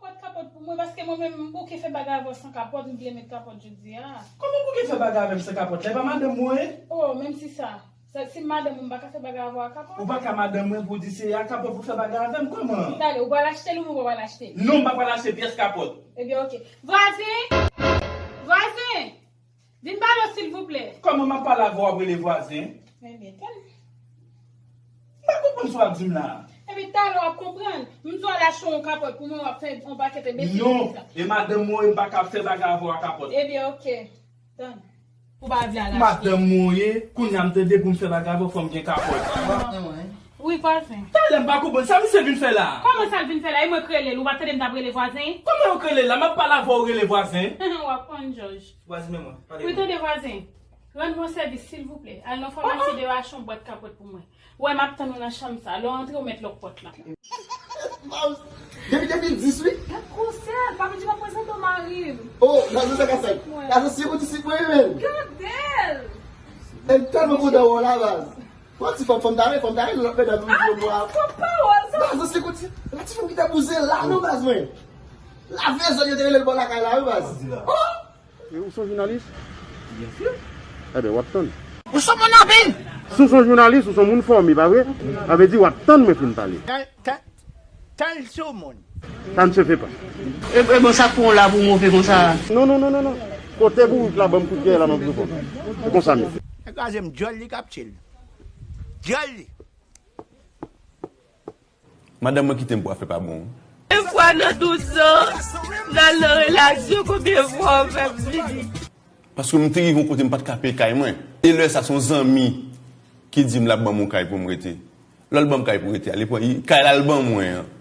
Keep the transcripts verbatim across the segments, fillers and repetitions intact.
Pot kapòt pou mwen, paske mwen menm, m bouke fè bagay avè w san kapòt, m vle met kapòt jodi a. Kòman w bouke fè bagay avè m san kapòt? La, e pa madanm mwen ye? Oh, menm si sa. Sa, si m madanm ou, m pa ka fè bagay avè w ak kapòt? Ou pa ka madanm mwen pou w di se a kapòt pou fè bagay avè m, kòman? Talè, ou pral achte l oubyen ou pa pral achte l? Non, m pa pral achte pyès kapòt. Ebyen, oke. Vwazen! Vwazen! Vin pale w, silvouplè. Kòman m ap pale avè w, w ap rele vwazen? Ebyen, tann. M pa konprann sa w ap di m la. Ebyen, talè w ap konprann. M di w al achte yon kapòt pou mwen, w ap fè yon pakèt enbesil. Non, e madanm mwen, m pa ka fè bagay avè w ak kapòt. Ebyen, oke. Tann. Ou pa vle al achte. Madanm mwen ye, kounye a m tande pou m fè bagay avè w, fò m gen kapòt. Wi, vwazen. Talè m pa konprann sa misye vin fè la. Kòman sa l vin fè la? E mwen k rele l, ou pa tande m t ap rele vwazen? Kòman yo k rele la? M ap pale avè w, w rele vwazen? W ap konn, Jòj. Vwazen, men mwen, pale. Wi, tande, vwazen. Rann mwen sèvis, silvouplè. Al nan famasi deyò achte yon bwat kapòt pou mwen. Wè, m ap tann ou nan chanm sa. Lè w antre, ou mèt lòk pòt la. Depi de mil dis, wi. Gad gwosè l, pa vin di m ap prezante w mari m. Oh, gad gwosè sa. Gad gwosè, ou di si mwen menm. Gade l. E m tèlman kontan wè w la, baz. Bon, ti fanm, fanm ta rele, fanm ta rele, lòt medam vin di yo mwa. Fanm pawòl sa. Baz, se kout, la ti fanm ki te bouze la, non, baz, mwen. Lave zòn yo te rele l bò lakay la, wi, baz. Oh! E ou se yon jounalis? Byen si. Enben, w ap tann. Ou se yon moun anpil. Si w se yon jounalis, ou se yon moun fòme, pa vre? Sa vle di w ap tann mwen fin pale. Tan, tan, tan l sou moun. Ça ne se fait pas. E, e bon, sa k pou w la pou move konsa? Non, non, non, non, non. Kote bourik la, ban m kout pyè la nan mikrofon. Se konsa m ye. Kraze m, djòl li k ap tchil. Djòl li. Madanm mwen kite m pou afè pa bon. Konbyen fwa nan douz an, n al nan relasyon, konbyen fwa w fè m vini? Paske m te rive yon kote m pa t ka peye kay mwen. E lè sa, se yon zanmi ki di m l ap ban m yon kay pou m rete. Lè l ban m kay pou rete a, li pran, li, kay la l ban mwen an,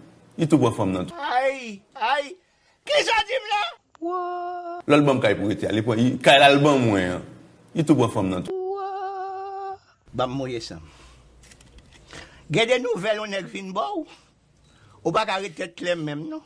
li tou pran fanm nan tou. Ay, ay, kisa w di m la? Lè l ban m kay pou rete a, li pran, li, kay la l ban mwen an, li tou pran fanm nan tou. Ban m mouye san m. Gen de nouvèl yon nèg fin ba w, ou pa ka ret tèt klè menm non.